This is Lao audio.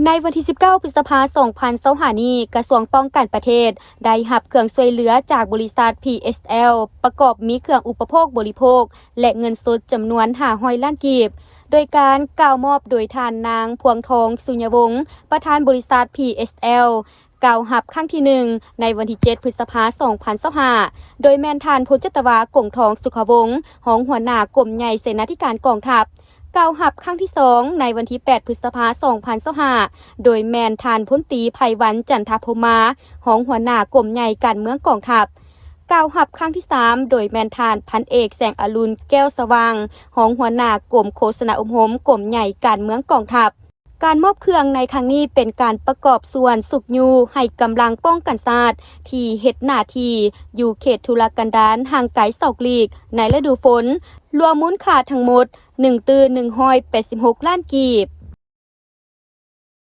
ໃນວັນທີສິບເກົ້າ ພຶດສະພາ ສອງພັນຊາວຫ້ານີ້, ກະຊວງປ້ອງກັນປະເທດໄດ້ຮັບເຄື່ອງຊ່ວຍເຫຼືອຈາກບໍລິສັດ ພີເອັສແອລ ປະກອບມີເຄື່ອງອຸປະໂພກບໍລິໂພກ ແລະ ເງິນສົດຈຳນວນຫ້າຮ້ອຍລ້ານກີບ, ໂດຍການກ່າວມອບໂດຍທ່ານນາງ ພວງທອງ ສຸຍະວົງ ປະທານບໍລິສັດ ພີເອັສແອລ ກ່າວຮັບຄັ້ງທີໜຶ່ງ ໃນວັນທີເຈັດ ພຶດສະພາ ສອງພັນຊາວຫ້າ ໂດຍແມ່ນທ່ານ ພົນຈັດຕະວາ ກົງທອງ ສຸຂະວົງ ຮອງຫົວໜ້າກົມໃຫຍ່ເສນາທິການກອງທັບ, ກ່າວຮັບຄັ້ງທີສອງ ໃນວັນທີແປດ ພຶດສະພາ ສອງພັນຊາວຫ້າ ໂດຍແມ່ນທ່ານ ພົນຕີ ໄພວັນ ຈັນທະພົມມາ ຮອງຫົວໜ້າກົມໃຫຍ່ການເມືອງກອງທັບ, ກ່າວຮັບຄັ້ງທີສາມ ໂດຍແມ່ນທ່ານ ພັນເອກ ແສງອະລຸນ ແກ້ວສະຫວ່າງ ຮອງຫົວໜ້າກົມໂຄສະນາອົບຮົມ ກົມໃຫຍ່ການເມືອງກອງທັບ. ການມອບເຄື່ອງໃນຄັ້ງນີ້ເປັນການປະກອບສ່ວນຊຸກຍູ້ໃຫ້ກຳລັງປ້ອງກັນຊາດທີ່ເຮັດໜ້າທີ່ຢູ່ເຂດທຸລະກັນດານຫ່າງໄກສອກຫຼີກໃນລະດູຝົນ, ລວມມູນຄ່າທັງໝົດ ໜຶ່ງຕື້ໜຶ່ງຮ້ອຍແປດສິບຫົກລ້ານກີບ.